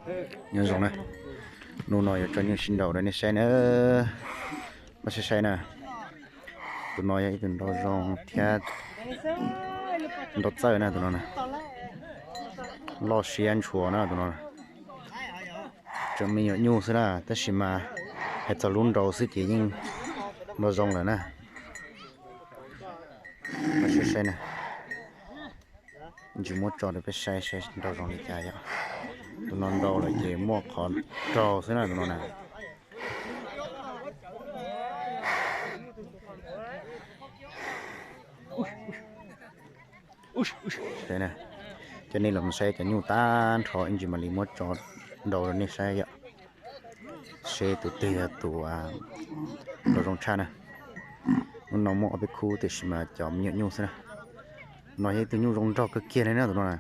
Nyob zoo na, hnub no yuav tso nyuj sib nraus rau nej saib na. Pab saib saib na, tus no yog ib tug nraug zoo thiab nraug txawj na tus no na. Loj siab ntshua na tus no. Tseem me nyuam nyuj xwb na, tab sis mas hais txog lub nraus xwb ces yeej nraug zoo lawm na. Pab saib saib na, ntsis muab tso rau peb saib saib nraug zoo li cas yom. Tus no nraus lawm ces muaj qhov raug xwb na tus no na. Coj nej los saib cov nyuj tag nrho ib ntsis mam li muab tso nraus rau nej saib yom. Seb tus twg yog tus nraug zoo tshaj na. Hnub no muaj ob peb khub tiam sis mas cov me nyuam nyuj xwb na. No yog ib tug nyuj zoo nraug kawg kiag li na tus no na.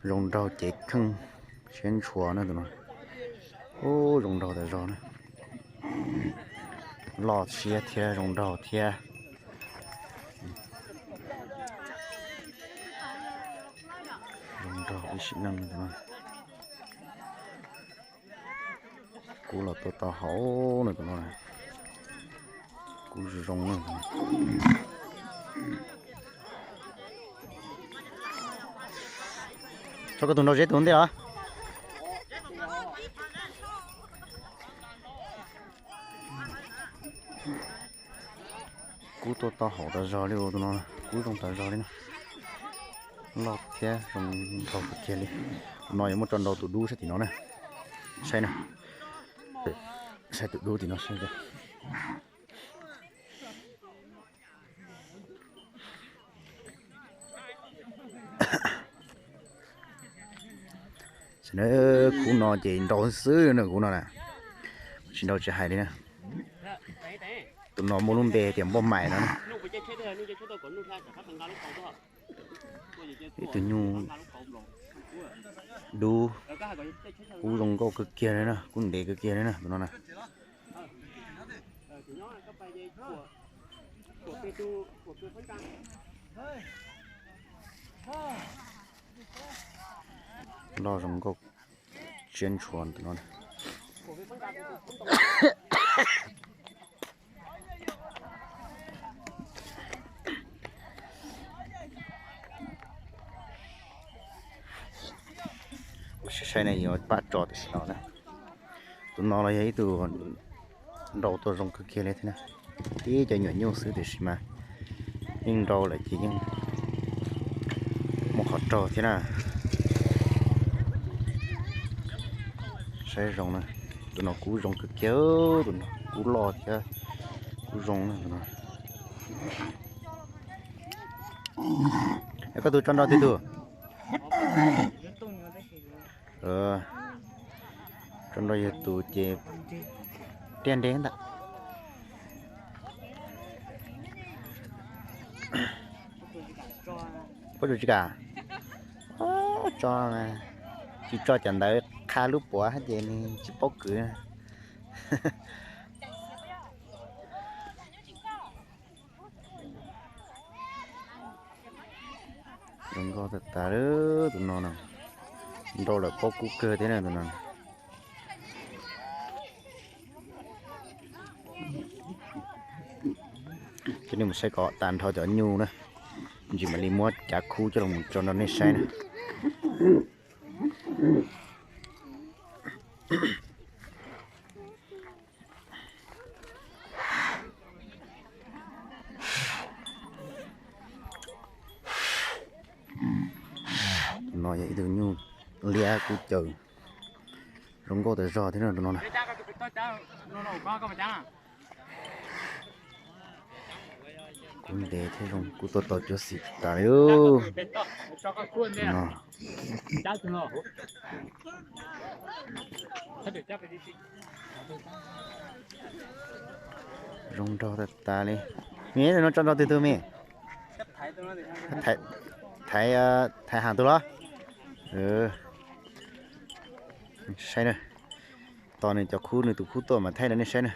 Zoo nraug cev kheej siab ntshua na tus no. Ub, zoo nraug tas zog na. Loj siab thiab zoo nraug thiab. Zoo nraug ib sim neej tus no. Kub los tua tau hauv no tus no. Kub zoo zoo na. Tso koj tus nraug zeb tus ntej os. Kub tua tau hauv tas zog li tus no, kub zoo tas zog li na. Loj thiab zoo nraug kawg kiag li. Tus no yuav muab tso nraus tus dub sab tim no na. Saib na. Saib tus dub tim no saib. Xav na, kub no ces nraus xwb na, kub no na. Tsis nraus tsis hais li na. Tus no muaj lub npe tias npauj mais no na. Ib tug nyuj dub, kub zoo nkauj kawg kiag li na, kub ntev kawg kiag li na tus no na. Loj zoo nkauj siab ntshua tus no. Saib saib ne, yuav pab tso tam sim no na. Tus no los yog ib tug nraus tuaj zoo kawg kiag li thiab na. Tib cov nyuam nyuj xwb tiam sis mas yeej nraus lawm ces yeej muaj qhov raug thiab na. Saib zoo na, tus no kub zoo kawg kiag, tus no kub loj thiab kub zoo na tus no. Koj tus tso nraus twg tus? Tso nraus yog tus ces tiaj ntev ntawm. Puab tsuas tsis kam tso, tsis tso cov ntawd qha lub puav ces nws tsis paub kwv. Zoo nkauj tas tas li tus no na. Nraus lawm paub kub kawg thiab na tus no. Coj nej mus saib kom tag nrho cov nyuj na, ntsis mam li muab cav khub coj los tso nrog nej saib na. No yog ib tug nyuj liab kub caws, zoo nkauj tas zog thiab no. Kub ntev thiab zoo, kub tuaj tau cuab xim tas li no. Zoo nraug tas tas li. Mim, no tso nraug twg tug mim? Thaiv, Thaiv Ham tug los? Saib na, tos nws cov khub, nws tus khub tuaj mas thaij rau nej saib na.